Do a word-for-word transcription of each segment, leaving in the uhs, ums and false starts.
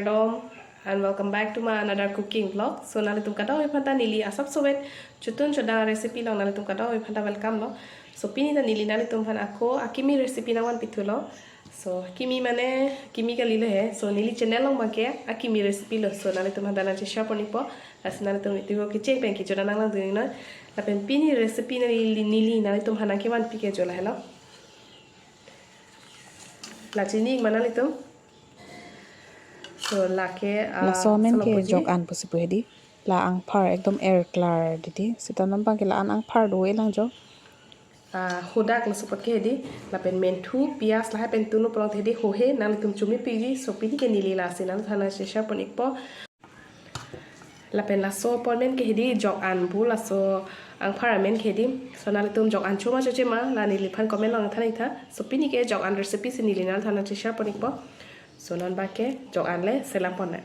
Hello and welcome back to my another cooking vlog. So nanglitum kadokave aphanta neli asap sovet chotun chodang recipe along nanglitum kadokave aphanta welcome lo. So pini ta neli nanglitum aphan ako akimi recipe nangvanpithulo. So akimi mane kimi kalilo he. So neli channel along abangke akimi recipe lo. So nanglitum aphanta nangcheshare pon-ikpo. Lasi nanglitum neli video kecheng pen kecho nanglang dun-iknon. Lapen pini recipe neli neli nanglitum aphan nangkevanpi ke jo lahelo. La chini-ik ma nanglitum. So lake ah, laso amen ke salopuji jok an pusi pu hedi. La angphar ekdom er klar titi. Seta non abangke la-an angphar do-elang jo. Ah, hodak laso apot ke hedi. Lapen menthu, pias lahai pen tunlo pulote hedi hohe nanglitum chomepikji. So pini ke neli lasi nanglitum aphan nangcheshare pon-ikpo. Lapen laso apot amen ke hedi jok an pu laso angphar amen ke hedi. So nanglitum jok an cho ma choche ma la neliphan comment along than-ik tha. So pini ke jok an recipe si neli nanglitum aphan nangcheshare pon-ikpo. So non abangke jok an le selam pon nang.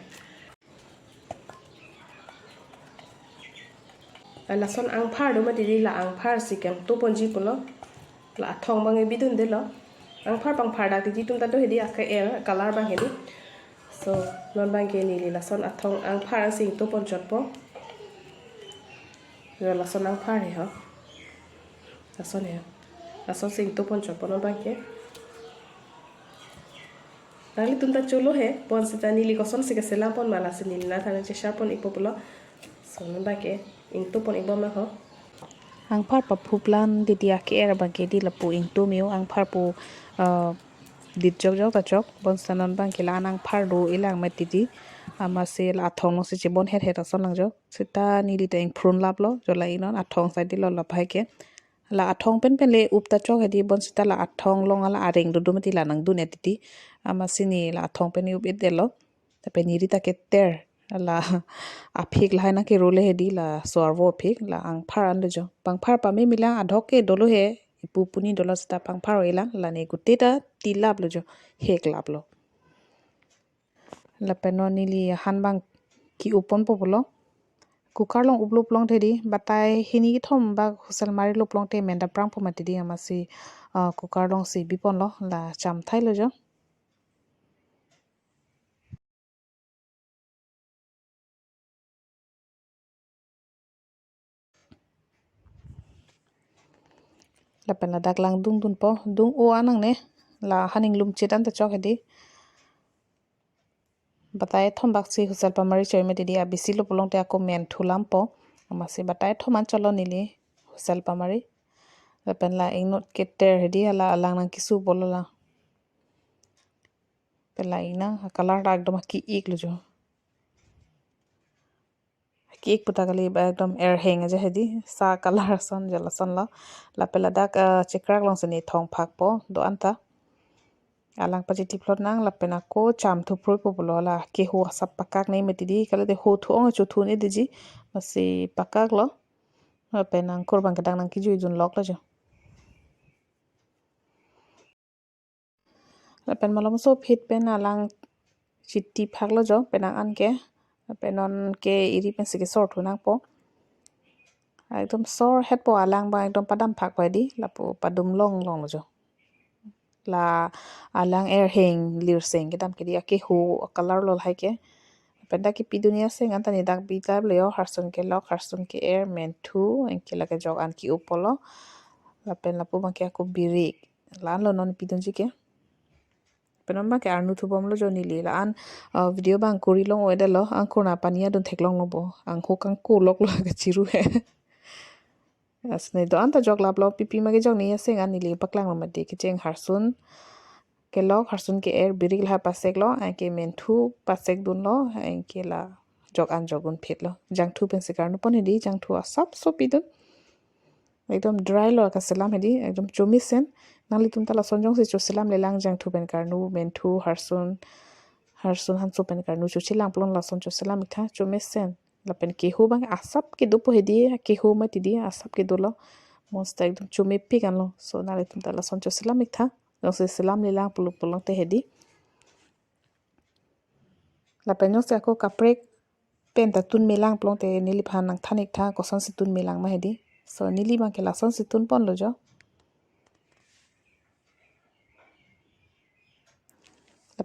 Lason angphar do mati di, la angphar si kemto ponji pulo. La athong abang bidun delo. Angphar pangphar dak titi atum ta do hedi, ake-er color abang hedi. So non abangke neli lason athong angphar si ingto pon chotpo. Yo lason angphar he ho. Lason he. Lason si ingto pon chotpo non abangke. Nanglitum ta cholo he, bonseta neli kosonsi keselam pon ma lasi neli nanglitum aphan nangcheshare pon-ikpo pulo. So non abangke ingto pon-ikbom nang ho. Angphar paphuplang titi, ake-er abangke di lapu ingto me-o, angphar pu ah, dit jok jok ta chok. Bonseta non abangke la-an angphar do-elang mati di. Amatsi la athong along si chebon het het ason lang jo. Seta neli ta ingphrun laplo jo, la-inon athong sai dilo lapu hai ke. La athong pen pen le up ta chok hedi, bonseta la athong along ala areng dodo mati, la nangdun-et titi. Amatsi ne la athong pen up-et detlo. Lapen neli ta keter. La aphik lahai nangkerule hedi, laso arvo aphik, la angphar an do jo. Pangphar pame melang, adhok ke dolo he, ipu puni dolo seta pangphar-elang, la ne gute ta tilaplo jo, heklaplo. Lapen non neli han abang ke-up ponpo pulo. Cooker along uplo pulote hedi, batai hini kethom bak whistle marilo pulote menda prangpo mati di, amatsi ah, cooker along si biponlo, la cham thailo jo. Lapen ladak lang dungdunpo, dung-o an nangne, la han inglumchit an ta chok hedi. Batai kethom bak si whistle pamari choi mati di, abisi lo pulote ako menthu lampo. Amatsi batai kethom an cholo neli whistle pamari. Lapen la ingnot keter hedi, hala alang nangkesu pulo la. Pen la ingnang, color ta ekdom aki-iklo jo. Aki-ik pu ta kali, ba ekdom erheng aja hedi, sa color ason jo, lasonlo. Lapen ladak ah, chekrak along si ne thongphakpo do-an ta. Alang pachiti phlot nang, lapen ako cham thuphrui po pulo, la keho asap pakak ne mati di, kalite ho thu-ong chothu-un-edetji, amatsi pakaklo. Lapen angkur abang kedang nangkejui dunloklo jo. Lapen malomso phit pen alang chiti phaklo jo, penang an ke. Lapen non ke eri pensi kesor thu nangpo. Ekdom sor hetpo, alang abang ekdom padam phakpo hedi, lapu padum longlonglo jo. La alang erheng lirseng kedam ke di, akeho color lo lahai ke. Lapen dak kepidun aseng an ta ne dak bi tap le yo, harsun kelok, harsun ke-er, menthu, anke lake jok an ke-up pulo. Lapen lapu abangke ako birik. La-anlo non pidunji ke. Pen non abangke arnu thubomlo jo neli. La-an ah, video abang kuri long-o-edetlo, angkur na pani adun theklonglo bo. Angho kangku loklo kachiru he. Asne do-an ta joklaplo, pipi ma kejok ne aseng an neli paklanglo mati, kecheng harsun kelok, harsun ke-er, birik lahai paseklo, anke menthu pasek dunlo, anke la jok an jok un phitlo. Jangthu pensi karnu pon hedi, jangthu asapso pidun. Ekdom dry lo kaselam hedi, ekdom chomesen. Nanglitum ta lason jongsi choselamlelang, jangthu pen karnu, menthu, harsun, harsun hanso pen karnu chochelang pulo lason choselam-ik tha, chomesen. Lapen keho abang asap kedopo hedi, keho mati di asap kedolo. Bonseta ekdom chomepik anlo. So nanglitum ta lason choselam-ik tha. Jongsi selamlelang pulo pulote hedi. Lapen jongsi ako kaprek pen ta tunmelang pulote neliphan nangthan-ik tha, kosonsi tunmelang ma hedi. So neli abangke lasonsi tun ponlo jo.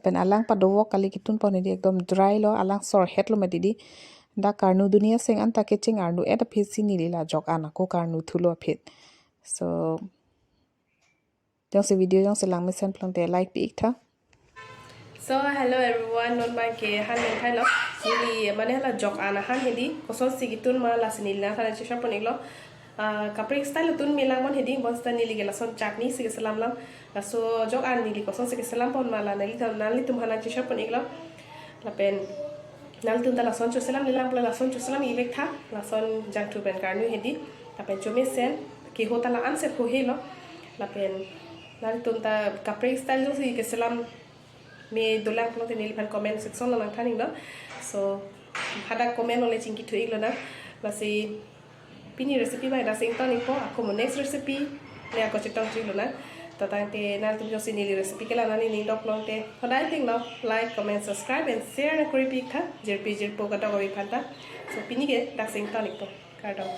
Pen alang padovok kali, ketun pon hedi ekdom dry lo, alang sorhet lo mati di. Dak karnu dunia seng anta kecheng arnu et aphi si neli la jok an ako karnu thulo aphi. So, jongsi video jongsi langmesen pulote like pi ik tha. So, hello everyone, non bang ke han nang thailo. Neli mane hala jok an ahan hedi, kosonsi ketun ma lasi neli nangthan cheshare pon iklo. Ah, kaprek style tun me lang mon hedi, bonta neli ke lason chutney si keselam lang. Laso jok an neli kosonsi keselam pon ma la neli than, nanglitum aphan nang cheshare pon iklo. Lapen nanglitum ta lason choselam le lang pulo, lason choselam ivek tha, lason jangthu pen karnu hedi. Lapen chomesen keho ta la-an si pho helo. Lapen nanglitum ta kaprek style jongsi keselam me dolang pulote neliphan comment section along nangthan iklo. So, hadak comment along le chingki thu iklo nang. Lasi pini recipe bang dak si ington ikpo, ako mo next recipe le ako chetong thu iklo nang. To tangte nanglitum jongsi neli recipe kelang nangning dok pulote, hodai ting lo like, comment, subscribe and share nang kori pi ik tha, jirpi jirpo kadokave aphan ta. So pini ke dak si ington ikpo. Kardom.